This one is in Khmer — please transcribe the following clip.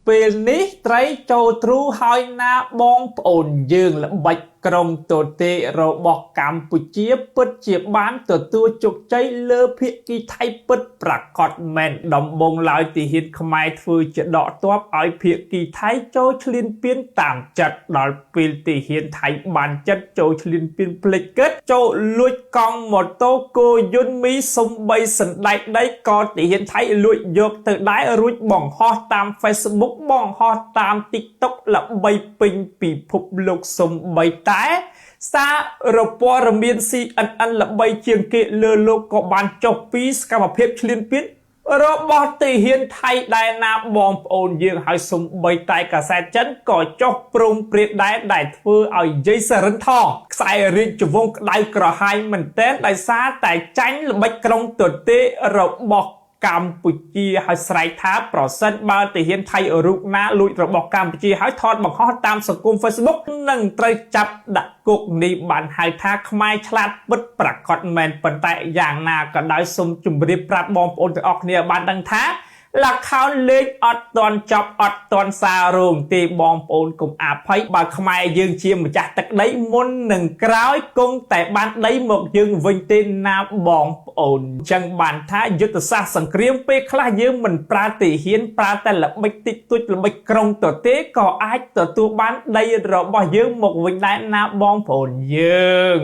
ពេលនេះត្រីចូលទ្រូហើយណាបងប្អូនយើងល្បិចក្រុងទទេរបស់កម្ពុជាពិតជាបានទទួលជោគជ័យលើភាគីថៃពិតប្រាកដមែនដំបងឡើយទាហានខ្មែរធ្វើជាដកទ័ពឲ្យភាគីថៃចូលឈ្លានពានតាមចិត្តដល់ពេលទាហានថៃបានចិត្តចូលឈ្លានពានភ្លេចគិតចូលលួចកង់ម៉ូតូគោយន្តមីសំបីសណ្ដែកដីក៏ទាហានថៃលួចយកទៅដែររួចបង្ហោះតាម Facebook បង្ហោះតាម TikTok ល្បីពេញពិភពលោកសំបីតែសារព័ត៌មាន CNN ល្បីជាងគេលើលោកក៏បានចុះពីសកម្មភាពឈ្លានពានរបស់ទាហានថៃដែរណាបងប្អូនយើងហើយសំបីតែកាសែតចិនក៏ចុះព្រមព្រៀងដែរដែលធ្វើឲ្យយាយសរិនថងខ្សែរាជវង្សក្តៅក្រហាយមែនទែនដោយសារតែចាញ់ល្បិចក្រុងទទេរបស់កម្ពុជាហើយស្រែកថាប្រសិនបើទាហានថៃរូបណាលួចរបស់កម្ពុជាហើយថតបង្ហោះតាមសង្គម Facebook នឹងត្រូវចាប់ដាក់គុកនេះបានហៅថាខ្មែរឆ្លាតពិតប្រាកដមែនប៉ុន្តែយ៉ាងណាក៏ដោយសូមជម្រាបប្រាប់បងប្អូនទាំងអស់គ្នាបានដឹងថាលខោនលេងអត់តន់ចប់អត់តន់សាររោងទេបងប្អូនកុំអាភ័យបើខ្មែរយើងជាម្ចាស់ទឹកដីមុននឹងក្រោយគង់តែបានដីមកយើងវិញទេណាបងប្អូនអញ្ចឹងបានថាយុទ្ធសាស្ត្រសង្គ្រាមពេលខ្លះយើងមិនប្រើទាហានប្រើតែល្បិចតិចតួចល្បិចក្រុងទៅទេក៏អាចទទួលបានដីរបស់យើងមកវិញដែរណាបងប្អូនយើង។